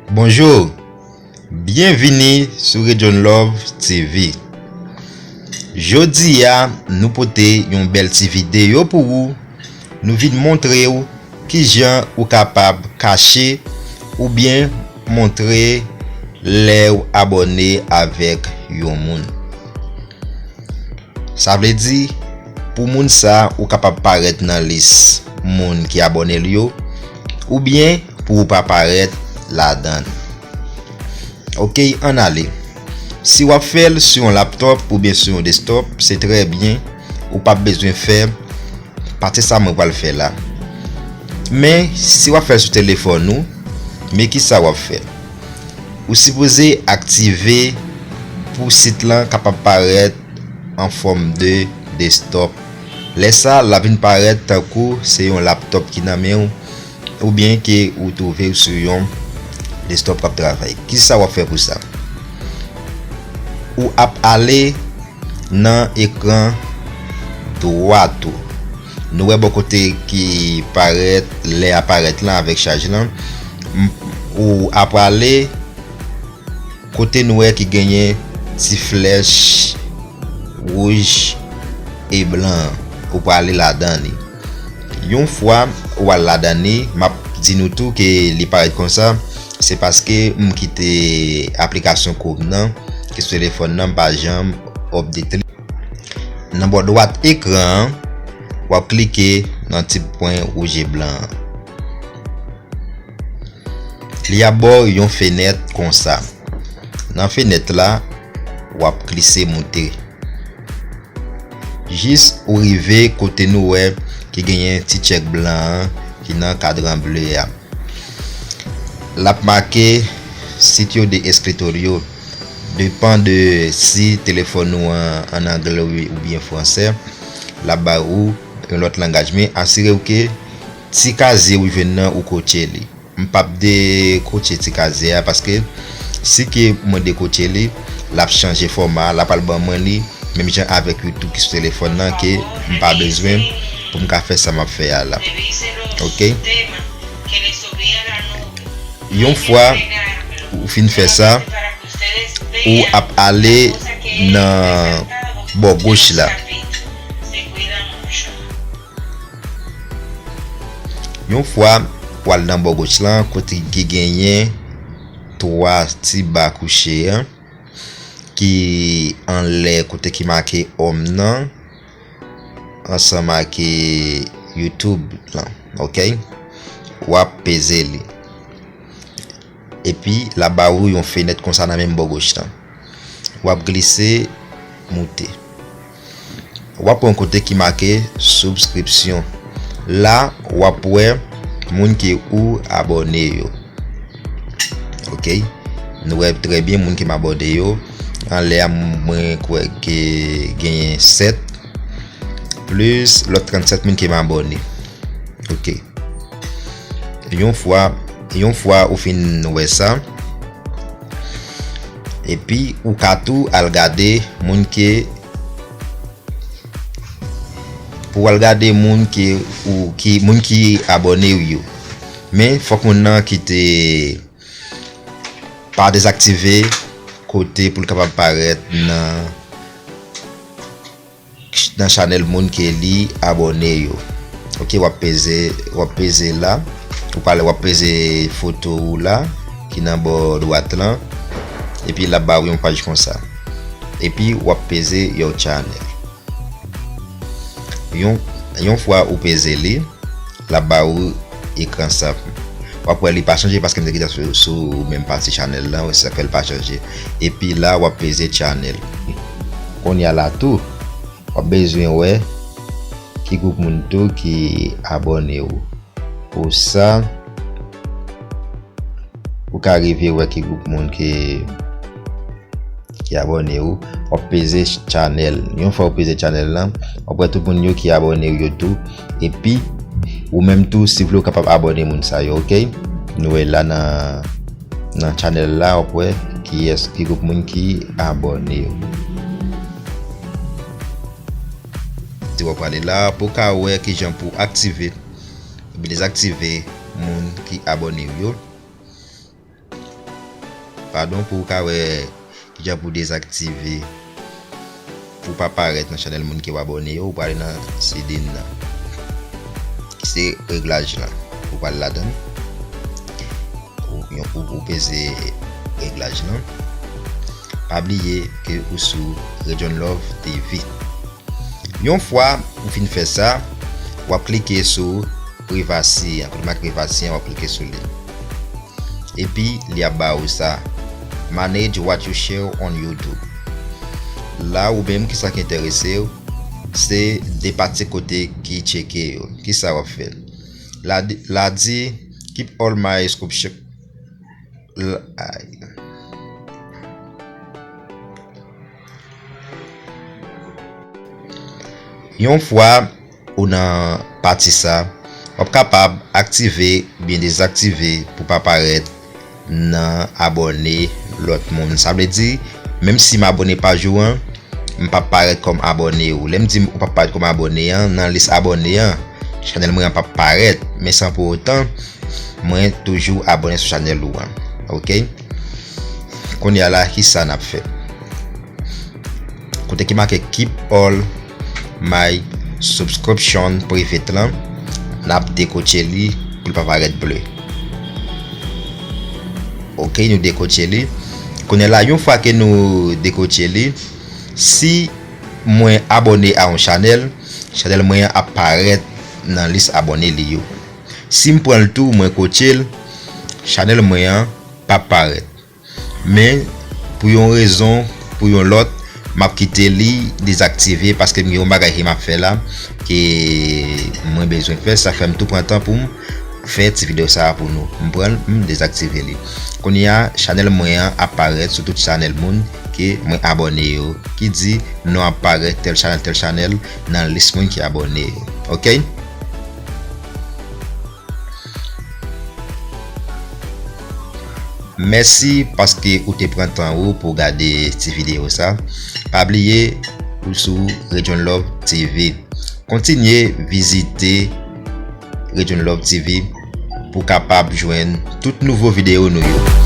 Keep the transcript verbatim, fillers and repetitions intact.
Bonjou, byenvini sou Region Love T V. Jodi a, nou pote yon bèl ti videyo pou ou. Nou vin montre w kijan ou kapab kache oubyen montre lè w abòne avèk yon moun. Sa vle di, pou moun sa, ou kapab parèt nan lis moun ki abòne l yo, oubyen pou ou pa parèt ladan l. Oke, ann ale. Si w ap fè l sou yon laptòp oubyen sou yon desktop, se trè byen, ou p ap bezwen fè pati sa mwen pral fè la. Men, si w ap fè l sou telefòn ou, men kisa w ap fè? Ou sipoze aktive pou sit lan kapab parèt an fòm de desktop. Lè sa, l ap vin parèt tankou se yon laptòp ki nan men w, oubyen ke ou twouve w sou yon desktop k ap travay. Kisa w ap fè pou sa? Ou ap ale nan ekran dwat ou. Nou wè bò kote ki parèt, lè a parèt lan avèk chaj lan. M-, ou ap ale kote nou wè ki genyen ti flèch wouj e blan an. Ou prale ladan li. Yon fwa ou al ladan li, m ap di nou tou ke li parèt konsa, se paske m kite aplikasyon Chrome nan, ki sou telefòn nan, m pa janm update li. Nan bò dwat ekran an, w ap klike nan ti pwen wouj e blan an. Li ap ba w yon fenèt konsa. Nan fenèt la, w ap glise moute. Jis ou rive kote nou wè ki genyen ti tchèk blan an ki nan kadran ble a. L ap make sitio de escritorio. Depan de si telefòn ou an ann anglè oubyen fransè, l ap ba ou yon lòt langaj. Men asire w ke ti kazye ou jwenn nan ou kotche li. M p ap dekotche ti kazye a paske si ke mwen dekotche li, l ap chanje fòma, l ap al ban mwen li menm jan avèk YouTube ki sou telefòn nan ke m pa bezwen pou m ka fè sa m ap fè a la. Oke? Yon fwa ou fin fè sa, ou ap ale nan bò goch la. Yon fwa w al nan bò goch lan, kote ki genyen twa ti ba kouche an, ki anlè kote ki make home nan, ansanm ak YouTube lan, oke? W ap peze li. Epi, l ap ba ou yon fenèt konsa nan menm bò goch lan. W ap glise moute. W ap pran kote ki make subscription. La, w ap wè moun ke ou abòne yo. Oke? Nou wè trè byen moun ke m abòne yo. Anlè a, mwen kwè ke genyen sèt, plis lòt trannsèt moun ke m abòne. Oke. Yon fwa, yon fwa ou fin wè sa, epi ou ka tou al gade moun ke, pou w al gade moun ke ou, ki, moun ki abòne w yo. Men fòk moun nan kite, pa dezaktive kote pou l kapab parèt nan nan chanèl moun ke li abòne yo. Oke, w ap peze, w ap peze la. Ou pale, w ap peze foto ou la, ki nan bò dwat lan. Epi l ap ba ou yon paj konsa. Epi w ap peze your channel. Yon, yon fwa ou peze li, l ap ba ou ekran sa. W ap wè li pa chanje paske m te gentan sou, sou menm pati channel lan, se sa k fè l pa chanje. Epi la, w ap peze channel. Kounye a la tou, w ap bezwen wè ki gwoup moun tou ki abòne w. Pou sa, ou ka rive wè ki gwoup moun ki, ki abòne w. W ap peze channel. Yon fwa ou peze channel lan, w ap wè tout moun yo ki abòne w yo tou. Epi, ou menm tou, si w vle, ou kapab abòne moun sa yo, oke? Nou wè la nan, nan channel la, w ap wè kiyès, ki gwoup moun ki abòne yo. Ti w ap prale la pou w ka wè kijan pou w aktive epi dezaktive moun ki abòne w yo. Padon, pou w ka wè kijan pou dezaktive, pou w pa parèt nan chanèl moun ke w abòne yo, ou prale nan setting nan. Ki se reglaj lan. Ou pral ladan. Ou, yon, ou, ou peze reglaj lan. Pa bliye ke ou sou Region Love T V. Yon fwa ou fin fè sa, w ap klike sou privacy an. Kote make privacy an, w ap klike sou li. Epi, li ap ba ou sa. Manage what you share on YouTube. La, ou menm, kisa ki enterese w, se de pati kote ki tcheke yo. Kisa w ap fè? La di, la di, keep all my subscription. La, ay. Yon fwa ou nan pati sa, w ap kapab aktive oubyen dezaktive pou pa parèt nan abòne lòt moun. Sa vle di, menm si m abòne paj ou an, m p ap parèt kòm abòne ou. Lè m di ou p ap parèt kòm abòne an, nan lis abòne an, chanèl mwen an p ap parèt, men san pou otan, mwen toujou abòne sou chanèl ou an. Oke? Kounye a la, kisa n ap fè? Kote ki make keep all my subscription private lan, n ap dekotche li pou l pa parèt ble. Oke, nou dekotche li. Kounye a la, yon fwa ke nou dekotche li, si mwen abòne a yon chanèl, chanèl mwen an ap parèt nan lis abòne li yo. Si m pran l tou, mwen kotche l, chanèl mwen an p ap parèt. Men, pou yon rezon, pou yon lòt, m ap kite li dezaktive paske m gen yon bagay ke m ap fè la, ke mwen bezwen fè. Sa fè m tou pran tan pou m fè ti videyo sa a pou nou. M pran l, m dezaktive li. Kounye a, chanèl mwen an ap parèt sou tout chanèl moun ke mwen abòne yo, ki di non ap parèt tèl chanèl, tèl chanèl nan lis moun ki abòne yo. Oke? Mèsi paske ou te pran tan ou pou w gade ti videyo sa. Pa bliye ou sou Region Love T V. Kontinye vizite Region Love T V pou w kapab jwenn tout nouvo videyo nou yo.